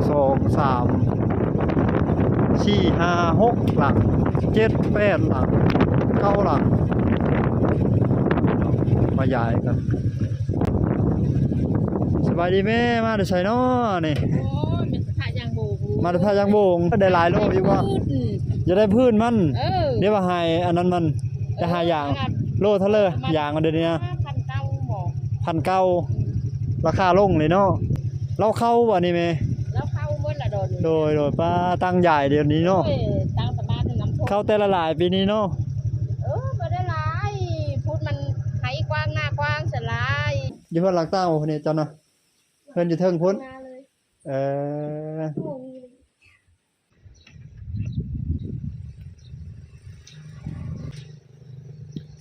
ສອງ ສາມ ສີ່ ຫ້າ ຫົກ ຫຼັງ ເຈັດ ແປດ ຫຼັງ ເກົ້າ ຫຼັງ ມາຢາຍກັນ. ສະບາຍດີແມ່ ມາແຕ່ໃສນໍນີ້? ໂອ້ຍ ມາແຕ່ທ່າຍາງໂບງ ມາແຕ່ທ່າຍາງໂບງ. ໄດ້ຫຼາຍໂລຢູ່ບໍ່? ຢາກໄດ້ພື້ນມັນ. ເອີ ດຽວວ່າໃຫ້ອັນນັ້ນມັນ ຈະຫາຢາງ ໂລເທົ່າໃດ? ຢາງດຽວນີ້ນະ ພັນເກົ້າບໍ? ພັນເກົ້າ ອືມ ລາຄາລົງເລີຍເນາະ. ລາວເຂົ້າບໍ່ນີ້ແມ່? ລາວເຂົ້າໝົດລະດອນນີ້. ໂດຍ ໂດຍ ປ້າ ຕັ້ງຢາຍດຽວນີ້ເນາະ. ໂດຍ ຕັ້ງແຕ່ບ້ານນ້ຳຖ້ວມ ເຂົ້າແຕ່ລະຫຼາຍປີນີ້ເນາະ. ເອີ ບໍ່ໄດ້ຫຼາຍ ພຸ້ນມັນໄຮ່ກວ້າງນາກວ້າງຊະຫຼາຍ. ຢູ່ເຮືອນຫຼັງຕ່າງບໍ່ນີ້ເຈົ້ານະ? ເຮືອນຢູ່ເທິງພຸ້ນ. ເອີ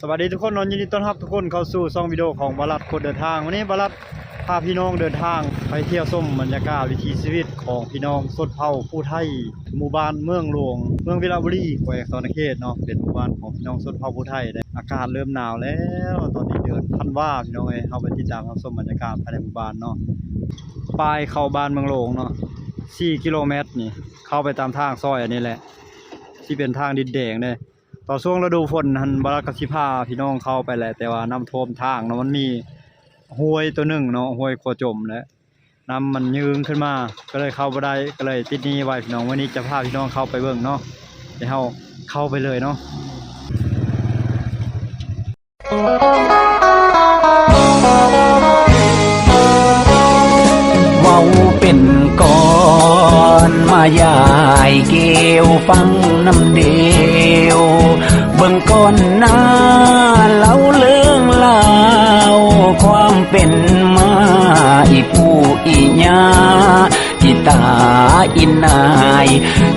ສະບາຍດີທຸກຄົນເນາະ, ຍິນດີຕ້ອນຮັບທຸກຄົນເຂົ້າສູ່ຊ່ອງວິດີໂອຂອງບ່າວລັດຄົນເດີນທາງ. ວັນນີ້ບ່າວລັດພາພີ່ນ້ອງເດີນທາງໄປທ່ຽວຊົມບັນຍາກາດວິຖີຊີວິດຂອງພີ່ນ້ອງຊົນເຜົ່າຜູ້ໄທ ໝູ່ບ້ານເມືອງຫຼວງ ເມືອງວິລະບູລີ ແຂວງສະຫວັນນະເຂດເນາະ, ເປັນໝູ່ບ້ານຂອງພີ່ນ້ອງຊົນເຜົ່າຜູ້ໄທເດ້. ອາກາດເລີ່ມໜາວແລ້ວ ຕອນນີ້ເດືອນທັນວາ ພີ່ນ້ອງເອີຍ. ເຮົາໄປຕິດຕາມຮັບຊົມບັນຍາກາດພາຍໃນໝູ່ບ້ານເນາະ. ປ້າຍເຂົ້າບ້ານເມືອງຫຼວງເນາະ ສີ່ກິໂລແມັດນີ້ ເຂົ້າໄປຕາມທາງຊອຍອັນນີ້ແຫຼະ ຊິເປັນທາງດິນແດງເດ້. ຕອນຊ່ວງລະດູຝົນຫັ້ນ ບ່າວລັດກໍຊິພາພີ່ນ້ອງເຂົ້າໄປແຫຼະ ແຕ່ວ່ານ້ຳຖ້ວມທາງເນາະ, ມັນມີຫ້ວຍໂຕໜຶ່ງເນາະ ຫ້ວຍຂົວຈົມ ແລະ ນ້ຳມັນຍືງຂຶ້ນມາ ກໍເລີຍເຂົ້າບໍ່ໄດ້ ກໍເລີຍຕິດໜີ້ໄວ້ພີ່ນ້ອງ. ມື້ນີ້ຈະພາພີ່ນ້ອງເຂົ້າໄປເບິ່ງເນາະ, ດຽວເຮົາເຂົ້າໄປເລີຍເນາະ. ເວົ້າເປັນກ່ອນມາຍາຍແກ້ວ ຟັງນຳດຽວ ເບິ່ງກ່ອນໜ້າ ເລົ່າເລື່ອງລາວຄວາມເປັນມາ ອີ່ປູ່ອີ່ຍ່າ ອີ່ຕາອີ່ນາຍ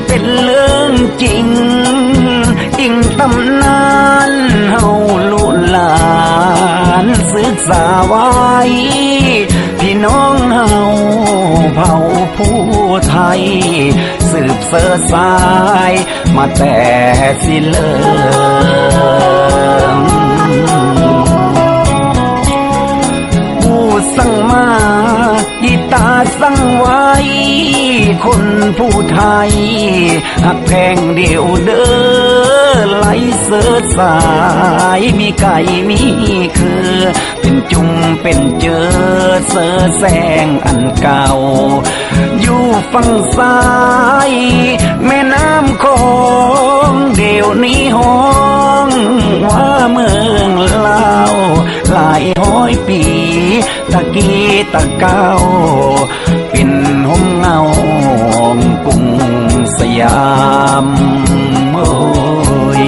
ເປັນເລື່ອງຈິງ ອີງຕຳນານເຮົາລູກຫຼານສຶກສາໄວ້ ພີ່ນ້ອງເຮົາເຜົ່າຜູ້ໄທ ສືບເສີດສາຍມາແຕ່ຊິເລີ່ມ ຜູ້ສັ່ງມາ ອີ່ຕາສັ່ງໄວ້ ຄົນຜູ້ໄທ ຮັກແພງດຽວເດີ ໄຫຼເສີດສາຍ ມີໄກ່ມີເຄືອ ເປັນຈຸມເປັນເຈີ ເສີແສງອັນເກົ່າ ຢູ່ຝັ່ງຊ້າຍແມ່ນ້ຳຂອງ ດຽວນີ້ຮ້ອງວ່າເມືອງລາວ ຫຼາຍຮ້ອຍປີ ຕະກີ້ຕະເກົ່າ ເປັນຮົ່ມເງົາກຸງສະຫຍາມ ໂອ້ຍ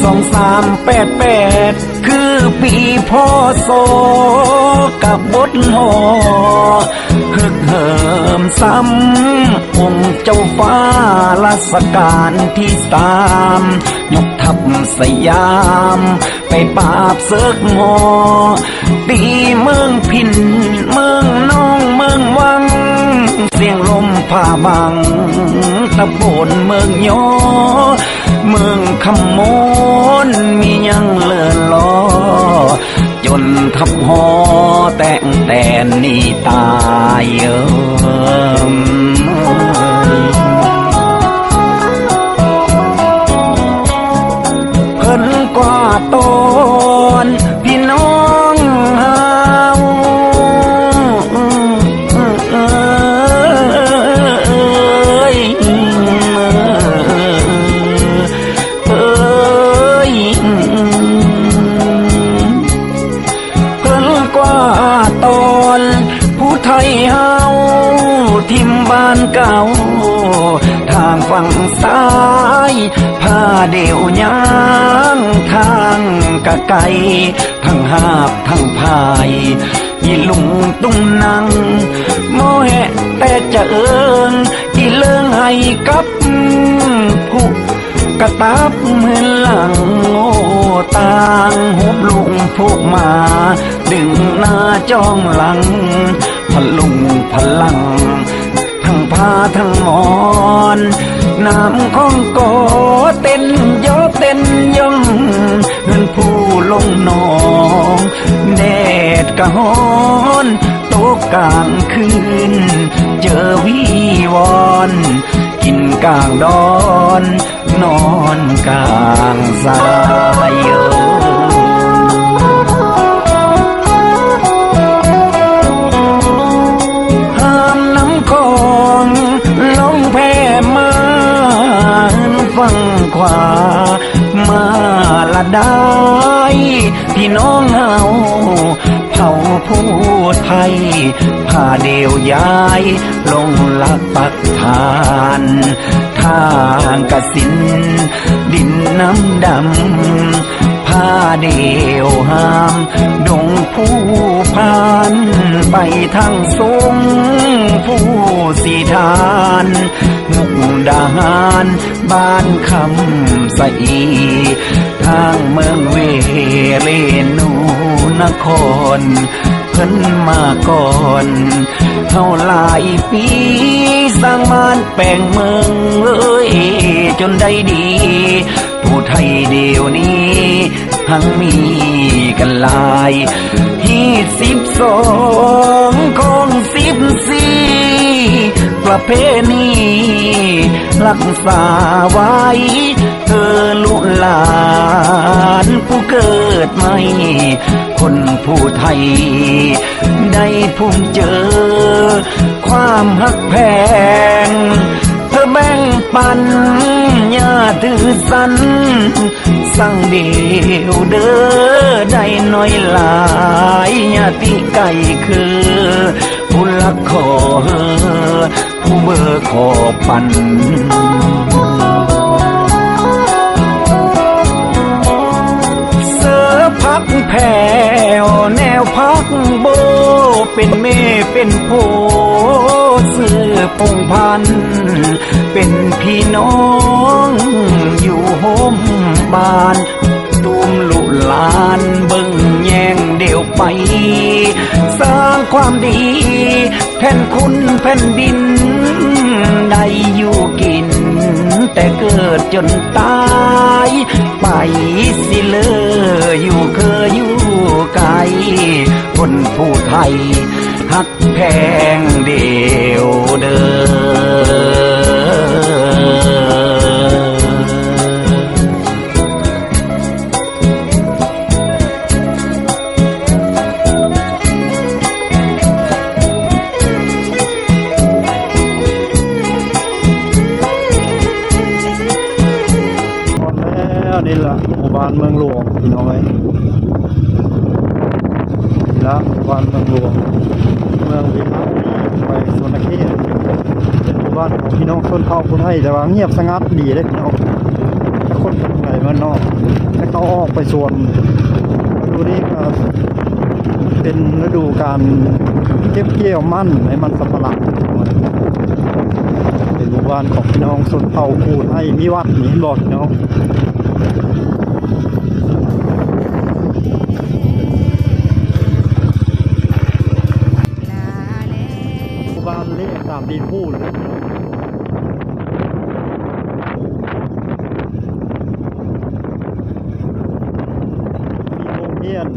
ສອງສາມແປດແປດ ຄືປີ ພ.ສ. ກະບົດຫໍ ຮຶກເຫີມຊ້ຳ ອົງເຈົ້າຟ້າລາຊະການທີສາມ ຍົກທັບສະຫຍາມ ໄປປາບເສິກຫໍ ຕີເມືອງພິນ ເມືອງໜອງ ເມືອງວັງ ສຽງລົມພາບັງ ຕະໂພນເມືອງຍໍ ເມືອງຄຳມົນ ມີຫຍັງເລີ້ນລໍ ຈົນທັບຫໍແຕກແຕນໜີຕາຍເອີ. ເພິ່ນກວາດຕອນພີ່ນ້ອງເຮົາ ເອີຍ ເອີຍ ເພິ່ນກວາດຕອນຜູ້ໄທເຮົາ ຖິ້ມບ້ານເກົ່າ ທາງຝັ່ງຊ້າຍ ພາດຽວຍ່າງທາງກະໄກ ທັງຮາບທັງພາຍ ອີລຸງຕຸງນັງ ມໍແຮະແຕ່ຈະເອີງ ອີເລີງໃຫ້ກັບຜູ້ກະຕັບເຮືອນຫຼັງ ໂອ້ ຕ່າງຮູບລຸງຜູກມາ ດຶງໜ້າຈ້ອງຫຼັງ ພະລຸງພະລັງ ທັງພ້າທັງມອນ ນ້ຳຂອງກໍເຕັ້ນຍໍເຕັ້ນຢ່ອງ ເຮືອນຜູ້ລົງໜອງ ແດດກະຮ້ອນຕົກກາງຄືນ ເຈີວີວອນ ກິນກາງດອນ ນອນກາງຊາຍ. ຫ້າມນ້ຳຂອງລ່ອງແພມາຝັ່ງຂວາ ມາລະດາຍ ພີ່ນ້ອງເຮົາເຜົ່າຜູ້ໄທ ພາດຽວຍ້າຍລົງຫຼັກປັກຖານ ທາງກະສິນດິນນ້ຳດຳ ພາດຽວຫ້າມດົງພູພານ ໄປທາງຊົງພູສີທານ ມຸກດາຫານ ບ້ານຄຳສະອີ ທາງເມືອງເວເລນູນະຄອນ ເພິ່ນມາກ່ອນເຮົາຫຼາຍປີ ສ້າງບ້ານແປງເມືອງເອີຍ ຈົນໄດ້ດີ ຜູ້ໄທດຽວນີ້ ຮັ່ງມີກັນຫຼາຍ ຮີດສິບສອງ ຄອງສິບສີ່ ປະເພນີຮັກສາໄວ້ ເອີ ລູກຫຼານຜູ້ເກີດໃໝ່ ຄົນຜູ້ໄທ ໄດ້ພົບເຈີ ຄວາມຮັກແພງ ເພື່ອແບ່ງປັນ ຢ່າຖືສັນ ສັງດຽວເດີ ໄດ້ໜ້ອຍຫຼາຍ ຍາດຕິໃກ້ຄື ຜູ້ລັກຂໍເຮີ ຜູ້ເບີຂໍປັນ. ເສີພັກແຜ່ວ ແນວພັກໂບ ເປັນແມ່ເປັນໂພ ສືບພົງພັນ ເປັນພີ່ນ້ອງຢູ່ຮົ່ມບ້ານ ຕຸ້ມລູກຫຼານເບິ່ງແຍງດຽວໄປ ສ້າງຄວາມດີ ແທນຄຸນແຜ່ນດິນ ໄດ້ຢູ່ກິນແຕ່ເກີດຈົນຕາຍ ໄປຊິເລີຢູ່ເຄີຢູ່ໄກ ຄົນຜູ້ໄທຮັກແພງດຽວເດີ. ຮອດແລ້ວ ນີ້ລະໝູ່ບ້ານເມືອງຫຼວງ ພີ່ນ້ອງເອີຍ ນີ້ລະໝູ່ບ້ານເມືອງຫຼວງ ເມືອງວິພາວດີ ແຂວງສະຫວັນນະເຂດ ເປັນໝູ່ບ້ານຂອງພີ່ນ້ອງຊົນເຜົ່າຜູ້ໄທ ແຕ່ວ່າງຽບສະຫງັດດີເດ້ພີ່ນ້ອງ. ຄົນໄປເມືອງນອກ ແຕ່ເຂົາອອກໄປສວນ. ລະດູນີ້ກໍເປັນລະດູການເກັບກ່ຽວມັນ ໃນມັນສຳປະຫຼັງ. ເປັນໝູ່ບ້ານຂອງພີ່ນ້ອງຊົນເຜົ່າຜູ້ໄທ ມີວັດນີ້ເຫັນບໍ່ພີ່ນ້ອງ? ໝູ່ບ້ານເລກຕາມຕີນພູເລີຍ. ມີໂຮງຮຽນ.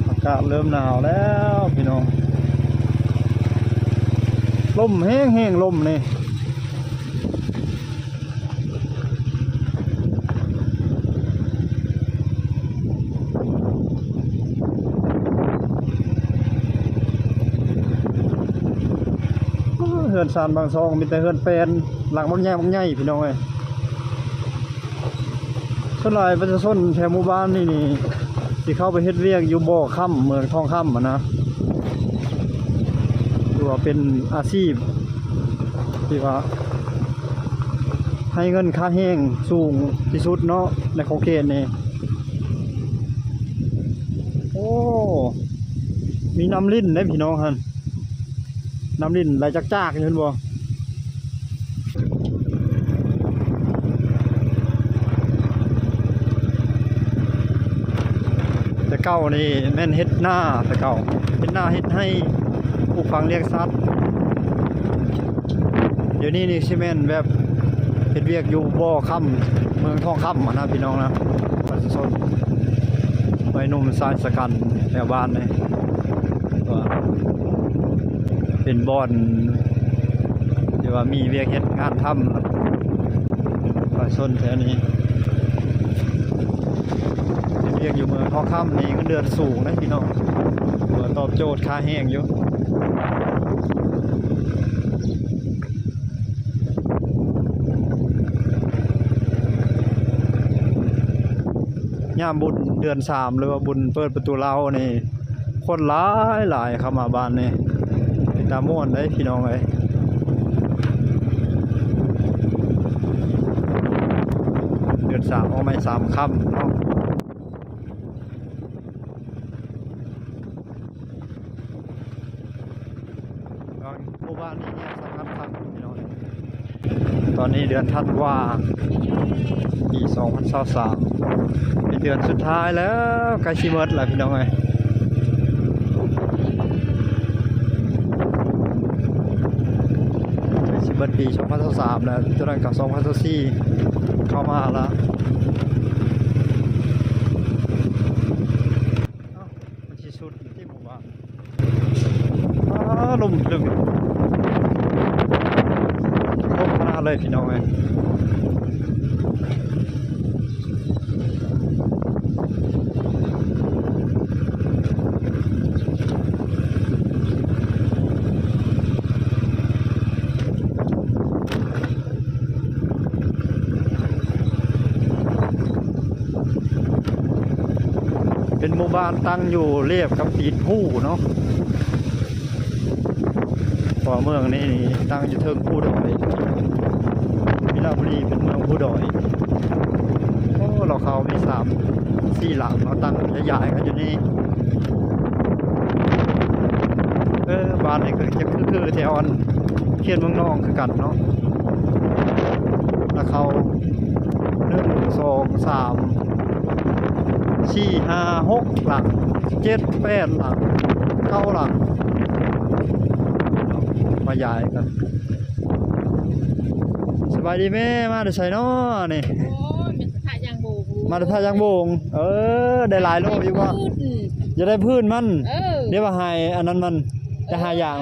ອາກາດເລີ່ມໜາວແລ້ວພີ່ນ້ອງ ລົມແຮງໆ ລົມນີ້. ເຮືອນຊານບາງຊ່ອງ ມີແຕ່ເຮືອນແປ້ນ ຫຼັງບັກໃຫຍ່ໆ ພີ່ນ້ອງເອີຍ. ສ່ວນຫຼາຍປະຊາຊົນແຖວໝູ່ບ້ານນີ້ນີ້ ຊິເຂົ້າໄປເຮັດວຽກຢູ່ບໍ່ຄຳ ເມືອງທອງຄຳຫັ້ນນະ ຖືວ່າເປັນອາຊີບ ທີ່ວ່າໃຫ້ເງິນຄ່າແຮງສູງທີ່ສຸດເນາະ ໃນຂອບເຂດນີ້. ໂອ້ ມີນ້ຳລິນເດ້ພີ່ນ້ອງຫັ້ນ ນ້ຳລິນໄຫຼຈາກໆ ຢູ່ຫັ້ນບໍ່? ແຕ່ເກົ່ານີ້ແມ່ນເຮັດນາ ແຕ່ເກົ່າເຮັດນາເຮັດໄຮ່ ປູກຝັງລ້ຽງສັດ. ດຽວນີ້ນີ້ຊິແມ່ນແບບເຮັດວຽກຢູ່ບໍ່ຄຳ ເມືອງທອງຄຳຫັ້ນນະພີ່ນ້ອງນະ ປະຊາຊົນ ໄວໜຸ່ມຊາຍຊະກັນແຖວບ້ານນີ້ ວ່າເປັນບ່ອນທີ່ວ່າມີວຽກເຮັດງານທຳ ປະຊາຊົນແຖວນີ້ ເຮັດວຽກຢູ່ເມືອງທອງຄຳນີ້ເງິນເດືອນສູງເດ້ພີ່ນ້ອງ ຖືວ່າຕອບໂຈດຄ່າແຮງຢູ່. ຍາມບຸນເດືອນສາມ ຫຼືວ່າບຸນເປີດປະຕູລາວນີ້ ຄົນຫຼາຍໆ ເຂົ້າມາບ້ານນີ້ ເປັນຕາມ່ວນເດ້ພີ່ນ້ອງເອີຍ. ເດືອນສາມ ອອກໃໝ່ສາມຄ່ຳເນາະ. ໝູ່ບ້ານນີ້ແຮງສຳຄັນຄັກພີ່ນ້ອງ. ຕອນນີ້ເດືອນທັນວາ ປີສອງພັນຊາວສາມ ເປັນເດືອນສຸດທ້າຍແລ້ວ ໃກ້ຊິໝົດແລ້ວພີ່ນ້ອງເອີຍ ໃກ້ຊິໝົດປີສອງພັນຊາວສາມແລ້ວ ຕົວນັ້ນກໍສອງພັນຊາວສີ່ ເຂົ້າມາແລ້ວ. ເອົ້າ ມັນຊິສຸດຢູ່ທີ່ໝູ່ບ້ານ ອ້າ ລົມລຶກ ລົມຂະໜາດເລີຍພີ່ນ້ອງເອີຍ. ເປັນໝູ່ບ້ານຕັ້ງຢູ່ລຽບກັບຕີນພູເນາະ ເພາະເມືອງນີ້ນີ້ຕັ້ງຢູ່ເທິງພູດອຍ ວິລະບູລີເປັນເມືອງພູດອຍ. ໂອ້ ລາວເຂົາມີສາມສີ່ຫຼັງເນາະ ຕັ້ງຍ້າຍໆ ກັນຢູ່ນີ້. ເອີ ບ້ານນີ້ກໍຈະຄື ຄືແຖວອັນເຂດເມືອງນອງຄືກັນເນາະ ລາວເຂົາ ໜຶ່ງ ສອງ ສາມ ສີ່ ຫ້າ ຫົກ ຫຼັງ ເຈັດ ແປດ ຫຼັງ ເກົ້າ ຫຼັງ ມາຍ້າຍກັນ. ສະບາຍດີແມ່ ມາແຕ່ໃສເນາະນີ້? ໂອ້ຍ ມາແຕ່ທ່າຍ່າງໂບງ ມາແຕ່ທ່າຍ່າງໂບງ. ເອີ ໄດ້ຫຼາຍໂລຢູ່ບໍ່? ຢາກໄດ້ພື້ນມັນ ເອີ ດຽວວ່າໃຫ້ອັນນັ້ນມັນ ຈະຫາຢາງ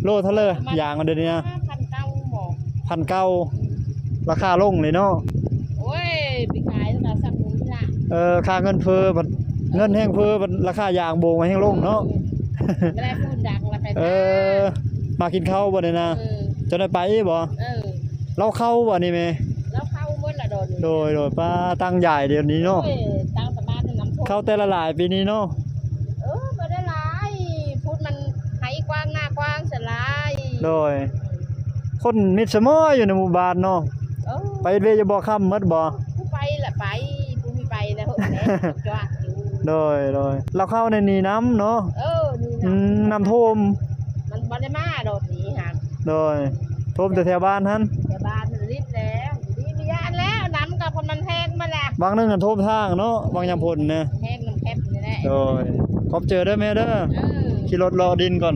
ໂລເທົ່າໃດ ຢາງດຽວນີ້ນະ? ພັນເກົ້າ ພັນເກົ້າ ລາຄາລົງເລີຍເນາະ. ໂອ້ຍ ໄປຂາຍແລ້ວກໍສ່ຳນີ້ລະ. ເອີ ຄ່າເງິນເຟີ້ ບັດເງິນແຮງເຟີ້ ບັດລາຄາຢາງໂບງແຮງລົງເນາະ. ເອີ ບໍ່ໄດ້ພື້ນດັງລະໄປ. ເອີ ມາກິນເຂົ້າບໍ່ນີ້ນະ? ເອີ ເຈົ້າໄດ້ໄປບໍ່? ເອີ ເລົ່າເຂົ້າບໍ່ນີ້ແມ່? ເລົ່າເຂົ້າໝົດລະດອນນີ້. ໂດຍ ໂດຍ ປ້າ ຕັ້ງຢາຍດຽວນີ້ເນາະ. ໂອ້ຍ ຕັ້ງແຕ່ບ້ານນ້ຳຖ້ວມ ເຂົ້າແຕ່ລະຫຼາຍປີນີ້ເນາະ. ເອີ ບໍ່ໄດ້ຫຼາຍ ພຸ້ນມັນໄຮ່ກວ້າງນາກວ້າງຊັ້ນຫຼາຍ. ໂດຍ ຄົນມິດສະໝໍ້ຢູ່ໃນໝູ່ບ້ານເນາະ. ເອີ ໄປເຮັດວຽກຢູ່ບໍ່ ຄ່ຳໝົດບໍ່? ຜູ້ໄປລະໄປ ຜູ້ມີໄປລະເຮີ້ແຫຼະ ຈວກຢູ່. ໂດຍ ໂດຍ ລາວເຂົ້າໃນນີ້ນຳເນາະ. ເອີ ນີ້ນຳ ອືມ ນ້ຳຖ້ວມ ມັນບໍ່ໄດ້ມາດອກນີ້ຫາ. ໂດຍ ຖ້ວມແຕ່ແຖວບ້ານຫັ້ນ ແຖວບ້ານຫັ້ນລິດແລ້ວ ນີ້ບໍ່ຢ້ານແລ້ວ ນ້ຳກໍເພາະມັນແຫ້ງມາແລ້ວ. ບາງໜຶ່ງຫັ້ນຖ້ວມທາງເນາະ ບາງຍາມຝົນນະ ແຫ້ງນ້ຳແຄບນີ້ແຫຼະ. ໂດຍ ຂອບໃຈເດີແມ່ເດີ ເອີ ຂີ່ລົດເລາະດິນກ່ອນ.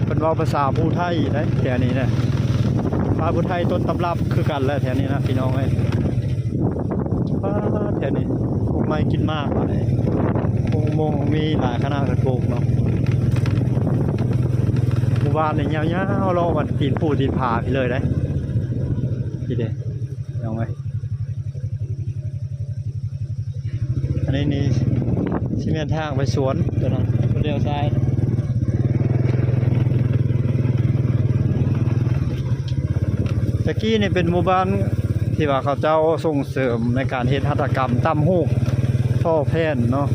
ເພິ່ນເວົ້າພາສາພູໄທໄດ໋ ແຖວນີ້ນະ ພາສາພູໄທຕົ້ນຕຳລັບຄືກັນແຫຼະ ແຖວນີ້ນະ ພີ່ນ້ອງເອີຍ. ປ້າ ແຖວນີ້ປູກໄມ້ກິນໝາກຫຼາຍ ໂອ້ ມົງມີຫຼາຍຂະໜາດເພິ່ນປູກເນາະ. ໝູ່ບ້ານນີ້ຍາວໆ ເລາະມາຕີນພູຕີນຜາພີ້ເລີຍໄດ໋ ພີ້ເດ້ ພີ່ນ້ອງເອີຍ. ອັນນີ້ນີ້ຊິແມ່ນທາງໄປສວນຕົວນັ້ນ ລຽວຊ້າຍ. ແຕ່ກີ້ນີ້ເປັນໝູ່ບ້ານ ທີ່ວ່າເຂົາເຈົ້າສົ່ງເສີມໃນການເຮັດຫັດຖະກຳຕ່ຳຫູກທໍ່ແຜ່ນເນາະ.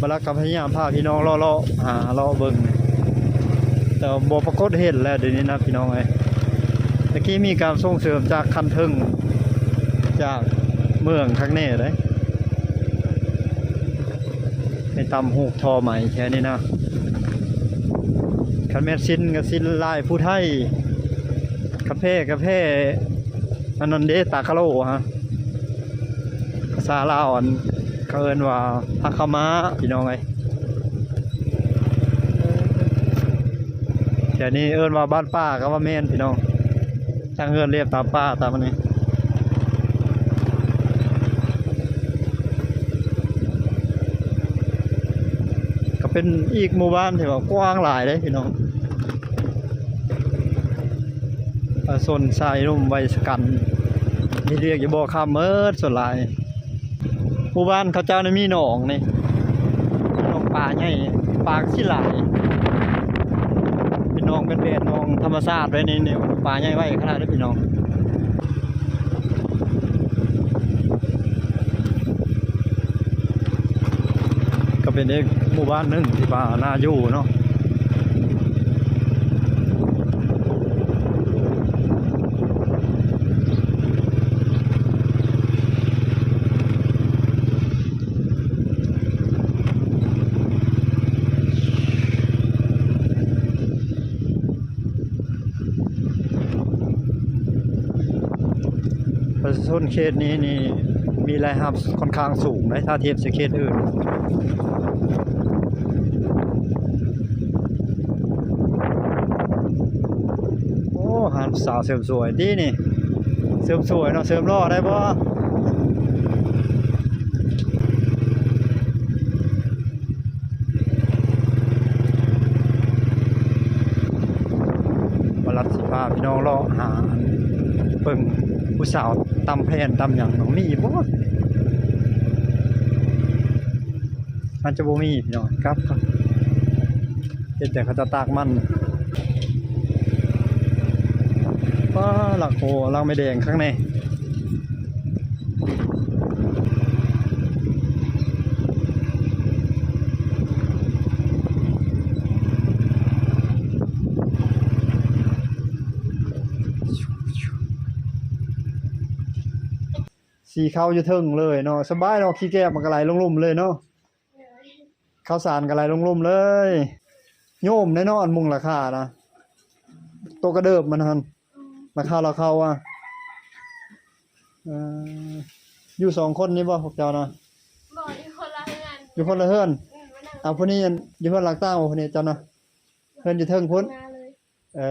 ບາລັກກໍພະຍາຍາມພາພີ່ນ້ອງເລາະໆ ຫາເລາະເບິ່ງ ແຕ່ວ່າບໍ່ປາກົດເຫັນແລ້ວດຽວນີ້ນະພີ່ນ້ອງເອີຍ. ແຕ່ກີ້ມີການສົ່ງເສີມຈາກຂັ້ນເທິງ ຈາກເມືອງຄັກແນ່ເດ້ ໃຫ້ຕ່ຳຫູກທໍ່ໄໝແຖວນີ້ນະ. ຄັນແມ່ນຊິນກໍຊິນລາຍຜູ້ໄທ, ກາແຟ ກາແຟ ອັນນັ້ນເດ້ ຕາກະໂລຮະ ພາສາລາວ ອັນ ເຂົາເອີ້ນວ່າ ພາກຂາວມ້າ ພີ່ນ້ອງເອີຍ. ແຖວນີ້ເອີ້ນວ່າບ້ານປ່າກໍວ່າແມ່ນພີ່ນ້ອງ, ຕັ້ງເຮືອນລຽບຕາມປ່າຕາມອັນນີ້. ກໍເປັນອີກໝູ່ບ້ານທີ່ວ່າກວ້າງຫຼາຍເດ້ພີ່ນ້ອງ. ປະຊາຊົນຊາຍໜຸ່ມໄວຊະກັນ ເຮັດວຽກຢູ່ບໍ່ຄຳໝົດສ່ວນຫຼາຍ. ໝູ່ບ້ານເຂົາເຈົ້ານີ້ມີໜອງນີ້ ໜອງປາໃຫຍ່ ປາກໍຊິຫຼາຍ ເປັນໜອງແບດໆ ໜອງທຳມະຊາດໄວ້ໃນ ໃນ ປາໃຫຍ່ໄວຂະໜາດເດ້ພີ່ນ້ອງ. ກໍເປັນອີກໝູ່ບ້ານໜຶ່ງທີ່ວ່າໜ້າຢູ່ເນາະ. ປະຊາຊົນເຂດນີ້ນີ້ມີລາຍຮັບຂ້ອນຂ້າງສູງເດ້ ຖ້າທຽບໃສ່ເຂດອື່ນ. ໂອ້ ຮ້ານສາວເສີມສວຍຕິນີ້ ເສີມສວຍເນາະ ເສີມຫຼໍ່ໄດ້ບໍ່? ບໍ່ລັດຊິພາພີ່ນ້ອງເລາະຫາເບິ່ງຜູ້ສາວຕຳແຜ່ນຕຳຫຍັງເນາະ ມີບໍ່? ອາດຈະບໍ່ມີພີ່ນ້ອງ ກັບ ເຫັນແຕ່ເຂົາເຈົ້າຕາກມັນ. ປ້າ ຫຼັກ ໂອ້ ຫຼັກໄມ້ແດງຄັກແນ່. ສີຂາວຢູ່ເທິງເລີຍເນາະ ສະບາຍເນາະ ຂີ້ແກບມັນກໍໄຫຼລົງລຸ່ມເລີຍເນາະ. ເຂົ້າສານກໍໄຫຼລົງລຸ່ມເລີຍ ໂຍມແນ່ນອນ ມຸງລາຄານະ ໂຕກະເດີບມັນຫັ້ນ ລາຄາລາວເຂົ້າອະ. ເອີ ຢູ່ສອງຄົນນີ້ບໍ່ພວກເຈົ້ານະ? ບໍ່ ຢູ່ຄົນລະເຮືອນ ຢູ່ຄົນລະເຮືອນ. ອືມ ເອົາ ຜູ້ນີ້ຢູ່ເຮືອນຫຼັງຕ່າງບໍ່ ຜູ້ນີ້ເຈົ້ານະ? ເຮືອນຢູ່ເທິງພຸ້ນ. ເອີ